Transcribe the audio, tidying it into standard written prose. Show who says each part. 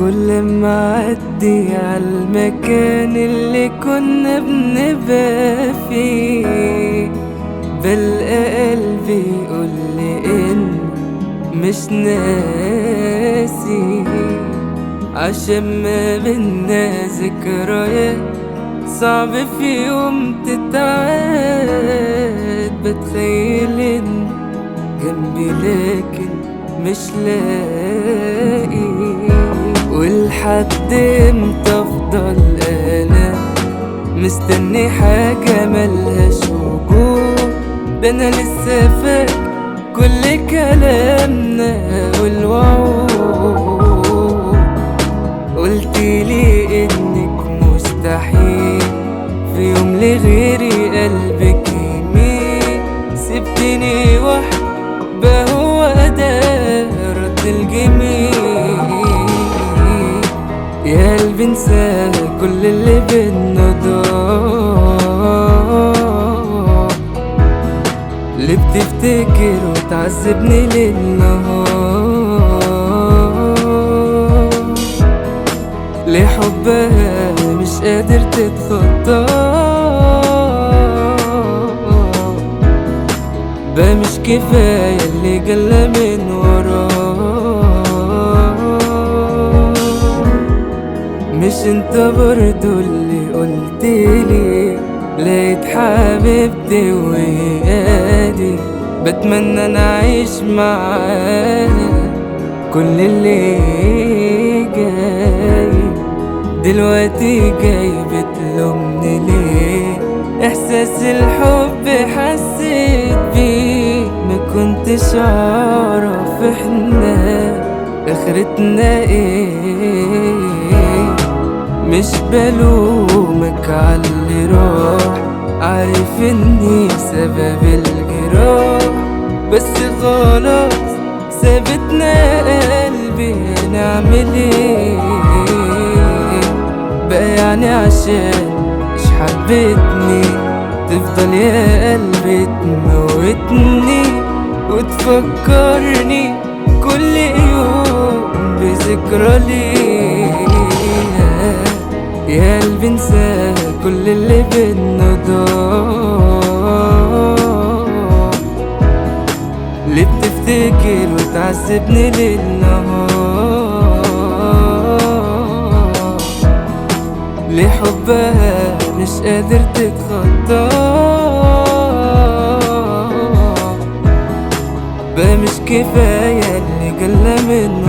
Speaker 1: كل ما اعدي عالمكان اللي كنا بنبقى فيه، بلقى قلبي يقولي ان مش ناسي، عشان ما بينا ذكريات صعب في يوم تتعاد. بتخيل ان جنبي لكن مش لاقي، ولحد امتى افضل انا مستني حاجة ملهاش وجود؟ ده انا لسه فاكر كل كلامنا والوعود. قلتيلي انك مستحيل في يوم لغيري قلبك يميل، سبتني وحدي هو ده رد الجميل. يا قلبي انسى كل اللي بينا ضاع، اللي بتفتكر وتعذبني ليل نهار، ليه حبها مش قادر تتخطى؟ بقى مش كفاية اللي جالنا من وراه؟ مش انت برضو اللي قلتلي لقيت حبيبتي وهي بتمنى انا اعيش معاها كل اللي جاي؟ دلوقتي جاي بتلومني ليه؟ احساس الحب حسيت بيه، ما كنتش اعرف احنا اخرتنا ايه. مش بلومك عاللي راح، عارف اني سبب الجراح، بس خلاص سابتنا قلبي نعمل ايه بقى؟ يعني عشان مش حبيتني تفضل يا قلبي تموتني وتفكرني كل يوم بذكرى ليها. يا قلبي انسى كل اللي بينا ضاع، ليه بتفتكر وتعذبني ليل نهار؟ ليه حبها مش قادر تتخطى؟ بقى مش كفاية اللي جالنا من